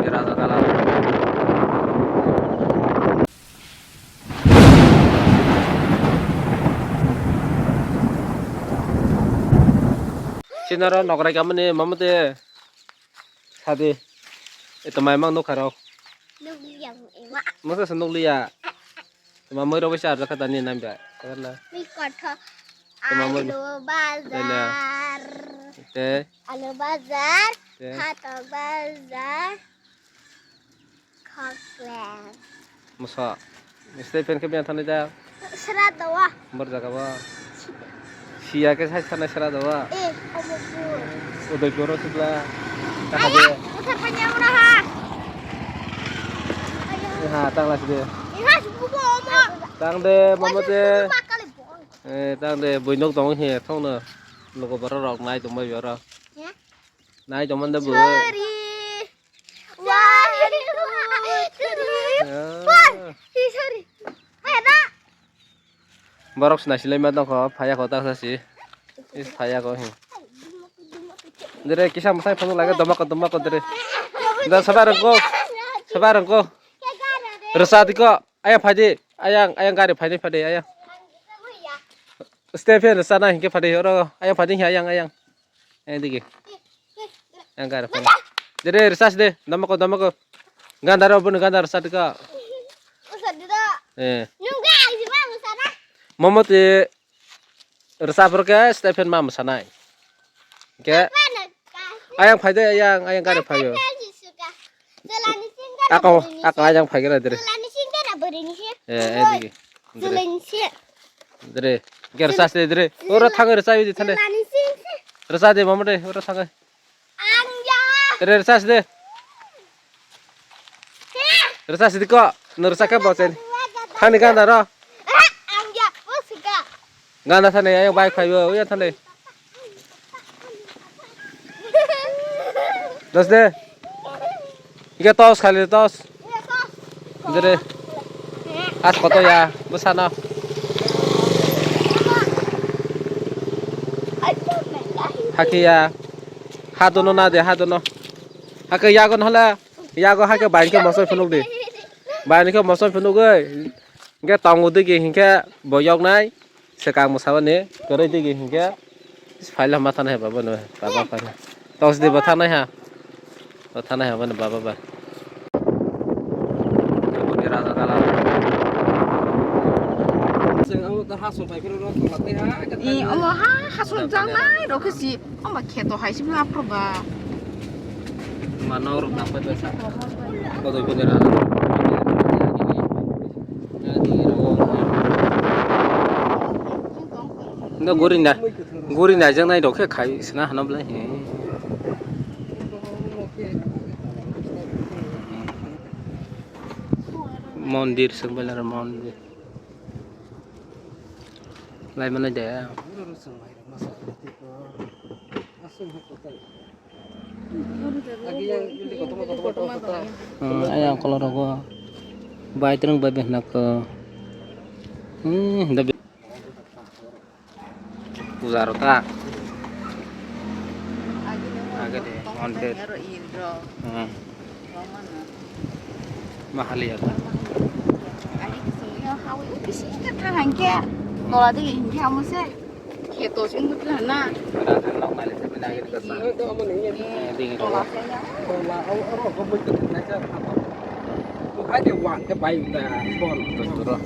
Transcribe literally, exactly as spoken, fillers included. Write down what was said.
Raja dala. Sinaro nokrai kamani mamate sadi. Ito mai mang nukha rok. Nukliya ema. Masa se nukliya. Tuma moi rok bai charjak kha tani nang ba. Karna. Mi kotho. Tuma moi. Alu bazar. Tei. Alu bazar. Tei. Hato bazar. Khoklen. Moso. Stay fan khe biya thani da. Sra dawa. Bor jaga ba. Siya ke sai sana sra dawa. Eh, omo pur. Udaipur o sibla. Kaka de. Uthar panya una ha. Ha, tang la side. Iha suku bo omo. Tang de, mama de. Eh, tang de, bui nok tong he, thong no. Logo boro rok nai tong bai boro. Ya. Nai tong man de bui. Sorry. One, two, three, four. Sorry. Borok sina silai ma tongkho, phaya kho ta sasi. Is phaya kho hi. Dire kisa mwsai phone lage doma ko doma ko dire. Da sabar ko. Sabar ko. Rasa diko. Ayang phai di. Ayang, ayang gari phai di phai di ayang. Stephen rasa na hingke phai di oro. Ayang phai di ayang ayang. Ayang digi. Ayang gari phai di. Dire rasa de. Doma ko doma ko. Ganda ro bunu ganda rasa diko. Usa dida. Eh. Nungga aji ma musana. Momo te rasa pro ke Stephen ma musanai. Ke. Ayang phai de ayang ayang gari phai yo. Ako, ako ayang phai gana dire. Eh, eh, digi. Dire. Dire. Ke rasa de dire. Ora thang rasa di thane. Rasa de mama de, ora thang. Ang ya. Tere rasa side. Rasa side ko. No rasa ka bosen. Thani ganda ro. Ang ya. Usga. Ganda thani ayo bike phaibo. Uya thani. Dos de. Ike tos khali tos. Dere. As koto ya, bwsano. Hakhe ya. Hadono na de, hadono. Hakhe yagon hala. Yago hakhe baini khe mosoi phunuk di. Baini khe mosoi phunuk oi. Hingke tongo digi hingke bo yoknai. Swkang bwsaboni kwrwi digi hingke phaila ma thanai ha baba no baba phaila. Tos di bo thanai ha. Bo thanai ha bani baba ba. Boni raja dala. Seng amo to hasong pai phiro ro tongla tei ha. Eh, omo ha hasong jangnai rokhe si. Omo kheto hai si ma phro ba. Ma nok rok nang pai pai sa. Kodoi boni raja. Nda guri na, guri na jang nai rok khe khai sina hano bwlai he. Mondir sing bwlai mondir. Lai mano de. Hmm, ayang kolor rogo. Bai tereng bai behna ko. Hmm, da be-, puja rota. Age de, on de. Hmm. Mahali ya. Tola de hingke amo se. Kheto sing mutla na. Raja nok nai le se bina agini kasa. Eh, ding ro. Tola se ya. Tola, o, o, o, o, o, hai de wan ke bai da bon. Tus tu ro.